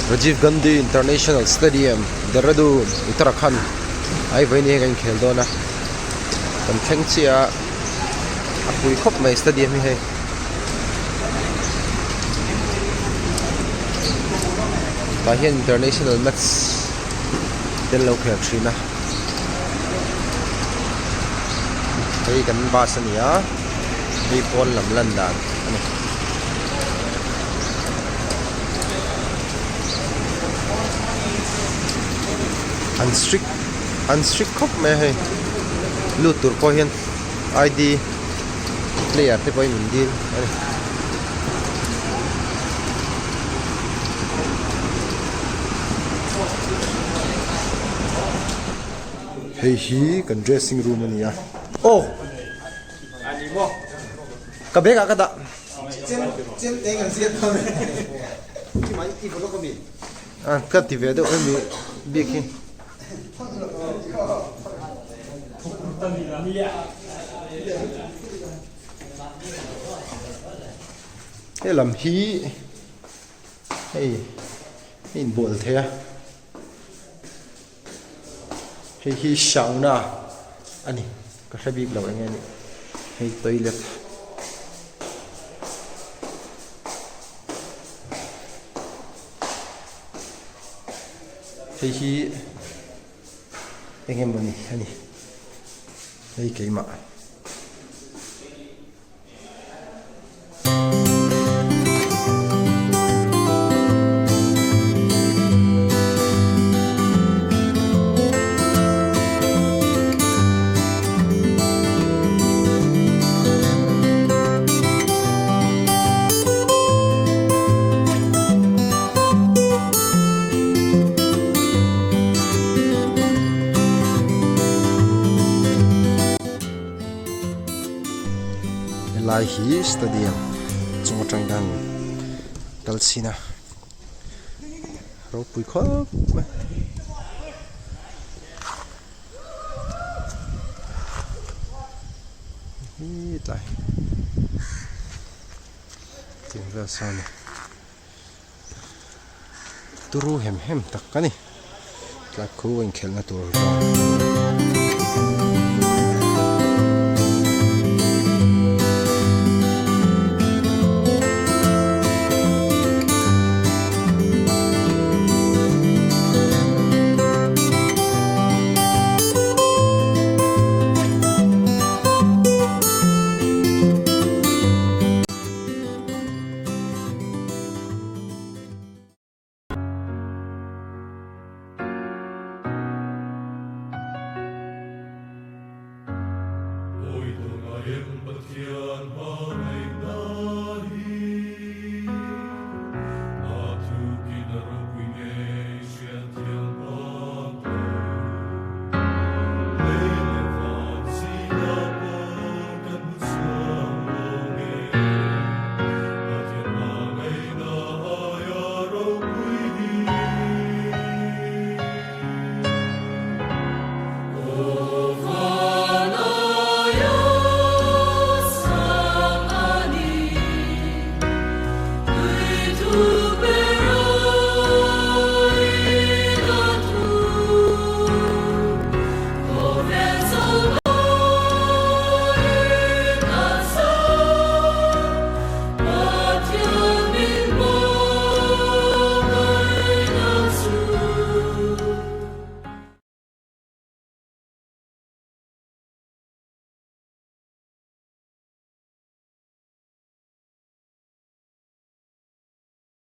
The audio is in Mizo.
Rajiv Gandhi International Stadium Dehradun Uttarakhand a hei vawiin hi kan inkhel dawn a kan thleng chiah a a pui khawp mai stadium hi hei. Tah hian international match te an lo khel thin a hei kan bus a ni a hei pawn lam lan dan a ni. An strict an strict khawp mai a hei lut tur pawh hian ID player te pawhin an dil a ni. Hei hi kan dressing room a ni a aw ka bag ah ka dah. Ka ti ve deuh hemi bik hi. He lam hi hei a inbual thei a hei hi sauna a ni ka hre bik lo eng nge nih hei toilet. Hei hi eng emawni a ni hei keimah. Helai hi stadium chung atang hian kal chhin a ropui khawp mai. Hetlai tiang vel sawn turu hem hem tak a ni tlai khu a inkhelhna tur.